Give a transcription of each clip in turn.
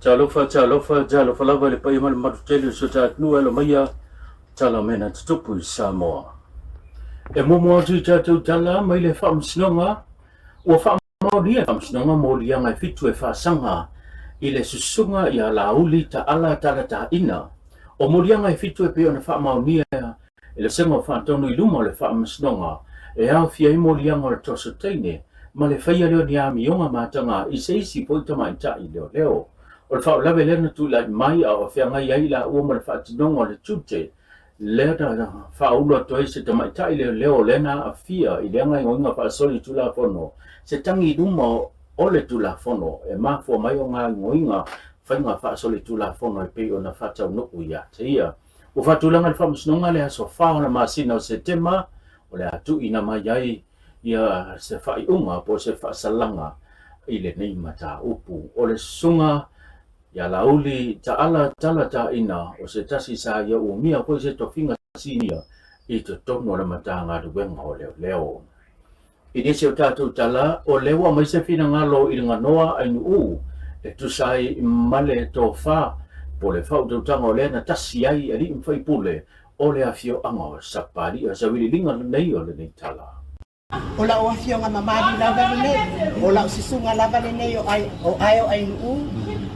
Talofa, talofa, talofa lava i le paia ma le mamalu tele o si o ta atunuu e alo maia tala o mea na tutupu i Samoa. E muamua atu i tatou tala mai le Faamasinoga, ua faamaonia e le Faamasinoga moliaga e fitu e faasaga i le susuga ia Laauli Taala Talataina. O moliaga e fitu e pei ona faamaonia e le Vasega o Faatonu i luma o le Faamasinoga e aofia ai moliaga o le toso teine ma le faia lea o ni amioga mataga i se isi foi tamaitai leoleo. O le faalavelave lea na tulai mai a o feagai ai i laua ma le faatinoga o le tiute lea na faaulu atu ai se tamaitai leoleo lea na aafia i lea gaoioiga faasolitulafono se tagi i luma o le Tulafono e mafua mai o gaoioiga faiga faasolitulafono e pei ona faataunuu ia te ia. Ua faatulaga le Faamasinoga le aso 4 o le masina o Setema o le a tuuina mai ai ia se faaiuga po o se faasalaga i lenei mataupu. O le susuga ia Laauli Taala Talataina o se tasi sa ia umia foi se tofiga sinia i totonu o le Matagaluega o Leoleo. I nisi o tatou tala, o lea ua aumai se finagalo i le ganoa Ainuu e tusa ai ma le tofa po o le faautautaga o lea na tasi ai alii ma faipule o le afioaga o Sapalii. O se sailiiliga lenei o lenei tala. O lau afioga mamalu lava lenei, o lau susuga lava lenei o ai o Aeo Ainuu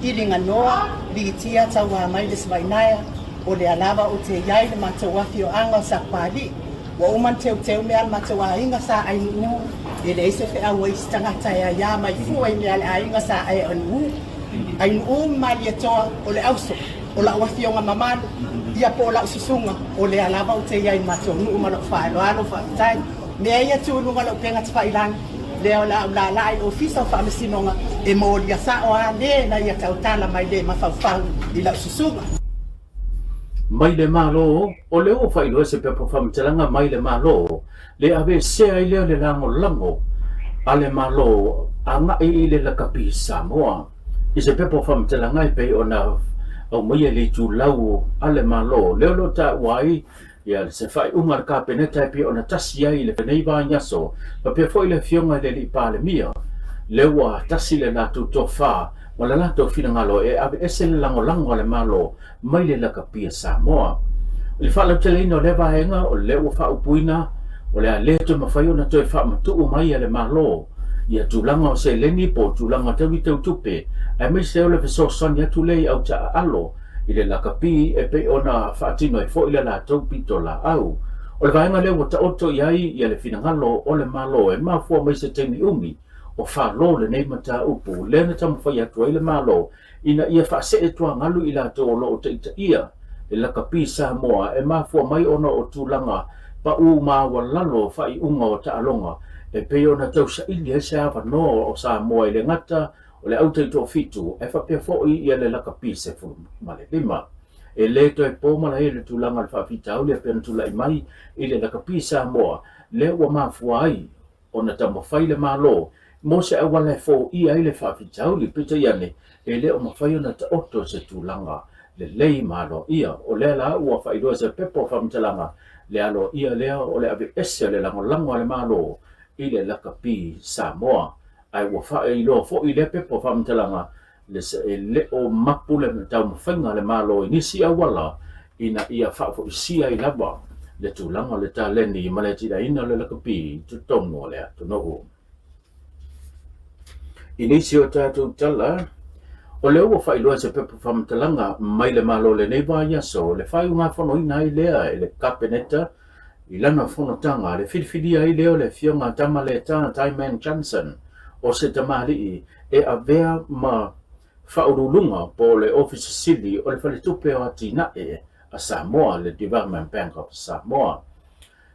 i Liganoa, Ligitia tauā mai le Savainaea, o lea lava ou te iai le matou afioaga o Sapalii. Ua uma ona teuteu mea a le matou aiga sa Ainuu, e leai se feau a isi tagata e aiā mai fua i mea a le aiga sa Ainuu. Ainuu ma Malietoa o le auso, o lau afioga mamalu, ia po o lau susuga, o lea lava ou te i ai i le matou nuu ma lou faaaloalo, faafetai. Mea ia tu i luga o le upega tafailagi, lea o le a ou laalaa i le Ofisa o Faamasinoga e molia sao a le na ia tautala mai le mafaufau i lau susuga. Mai le Malo, o lea ua faailoa se pepa faamatalaga mai le Malo, le aveesea ai lea o le lagolago a le Malo agai i le lakapi Samoa. I se pepa faamatalaga e pei ona aumaia i le itulau a le Malo, lea o lo o taua ai ia se faaiuga a le Kapeneta e pei ona tasi ai i lenei vaiaso, faapea foi le Afioga i le Alii Palemia, lea ua tasi le latou tofa ma le latou finagalo e aveese le lagolago a le Malo mai le lakapi a Samoa. I le faalauteleina o lea vaega, o lea ua faaupuina o le a le toe mafai ona toe faamatuu mai e le Malo ia tulaga o seleni po o tulaga tau i teutupe, aemaise o le fesoasoani atu lea i autaaalo i le lakapi e pei ona faatino ai foi le latou pitolaau. O le vaega lea ua taoto i ai ia le finagalo o le Malo e mafua mai se taimi umi o falo lenei mataupu lea na taumafai atu ai le Malo ina ia faasee tuagalu i latou o lo o taitaia le lakapi Samoa e mafua mai ona o tulaga pau maualalo o faaiuga o taaloga e pei ona tausaili ai se avanoa o Samoa i le gata o le au taitoafitu ae faapea foi ia le lakapi 15. E le toe po malae le tulaga o le faafitauli e pei ona tulai mai i le lakapi Samoa lea ua mafua ai ona taumafai le Malo mo se auala e foia ai le faafitauli, peitai ane e le o mafai ona taoto se tulaga lelei ma aloaia. O lea la ua faailoa se pepa o faamatalaga le aloaia lea o le aveese o le lagolago a le Malo i le lakapi Samoa. Ae ua faailoa foi lea pepa o faamatalaga le e le o mapu le taumafaiga a le Malo i nisi auala ina ia faafoisia ai lava le tulaga o le taleni ma le atiaeina o le lakapi i totonu o le atunuu. I nisi o tatou tala, o lea ua faailoa se pepa faamatalaga mai le Malo lenei vaiaso le faaiugafonoina ai lea e le Kapeneta I lana fonotaga, le filifilia ai lea o le Afioga Tamaleta Taiman Johnson o se tamalii e avea ma Faauluuluga po o le Ofisa Sili o le Faletupe o Atinae a Samoa, le Development Bank of Samoa.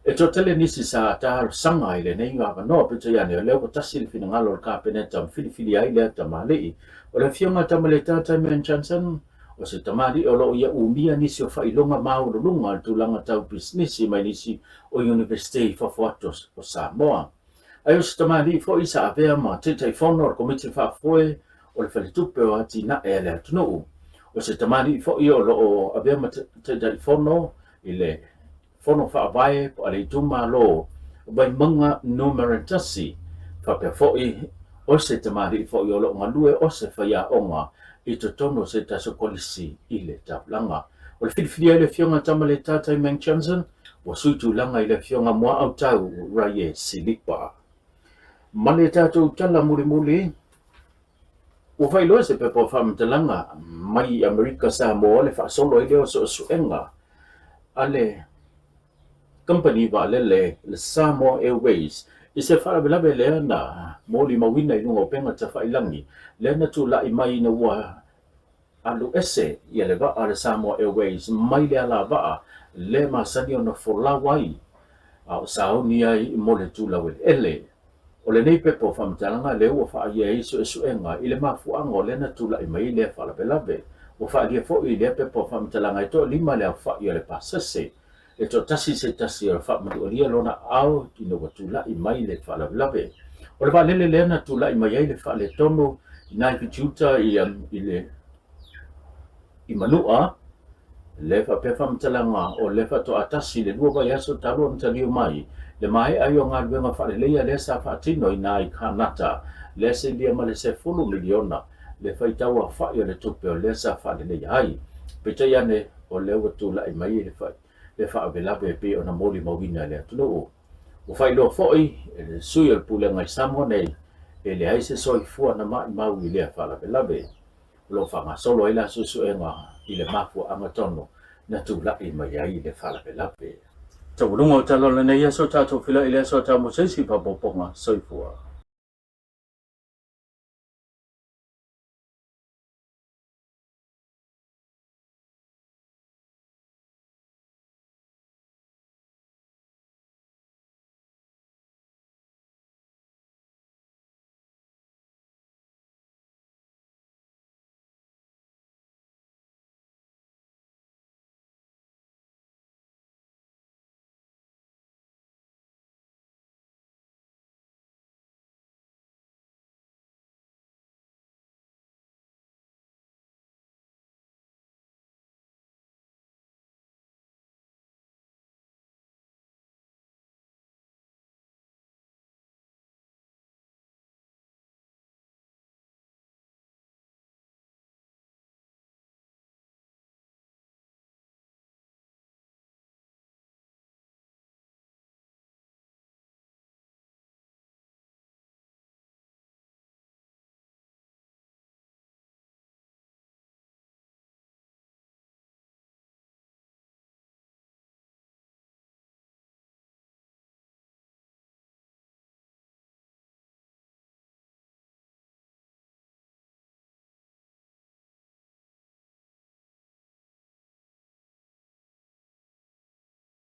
E toatele nisi sa talosaga i lenei avanoa, peitai ane o lea ua tasi le finagalo o le Kapeneta ma filifilia ai lea tamalii. O le Afioga Tamaleta Taiman Johnson, O se tamalii o lo o ia umia nisi o faailoga maualuluga o le tulaga tau pisinisi mai nisi o Iunivesite i fafo atu o Samoa. Ae o se tamalii foi sa avea ma Taitaifono o le Komiti Faafoe o le Faletupe o Atinae a le Atunuu. O se tamalii foi o lo o avea ma Taitaifono i le Fono Faavae a le Itumalo Vaimauga Numera 1, faapea foi O se tamalii foi o lo o galue o se faiaoga i totonu o se tasi o kolisi i le taulaga. O le filifilia i le Afioga Tamaleta Tai Meng Johnson ua sui tulaga i le Afioga Muaautau Raie Silipa. Ma le tatou tala mulimuli, ua faailoa se pepa o faamatalaga mai Amerika Samoa le faasolo ai lea o suesuega a le Kamupani Vaalele le Samoa Airways i se faalavelave lea na molimauina i luga o upega tafailagi lea na tulai mai ina ua alu ese ia le vaa a le Samoa Airways mai le alavaa lea masani ona folau ai a o sauni ai mo le tulaueleele. O lenei pepa o faamatalaga lea ua faaalia ai suesuega i le mafuaaga o lea na tulai mai ai lea faalavelave. Ua faaalia foi i lea pepa o faamatalaga e toalima le aofai o le pasese e toatasi se tasi o le faamalualia lona aao ina ua tulai mai le faalavelave. O le vaalele lea na tulai mai ai le faaletonu i nai Fitiuta i le i Manua, le faapea faamatalaga o le faatoa tasi le lua vaiaso talu ona taliu mai le maea ai o galuega faaleleia lea sa faatino i nai Kānata lea silia ma le 10 miliona le faitau aofai o le tupe o lea sa faaleleia ai. Peitai ane, o lea ua tulai mai le faalavelave e pei ona molimauina e le atunuu. Ua faailoa foi e le sui o le Pulega i Samoa nei, e leai se soifua na maimau i lea faalavelave. O lo o faagasolo ai la suesuega i le mafuaaga tonu na tulai mai ai le faalavelave. Taualuga o tala o lenei aso, tatou feiloai i le aso a Taumoseisi, faaopoopoga, soifua.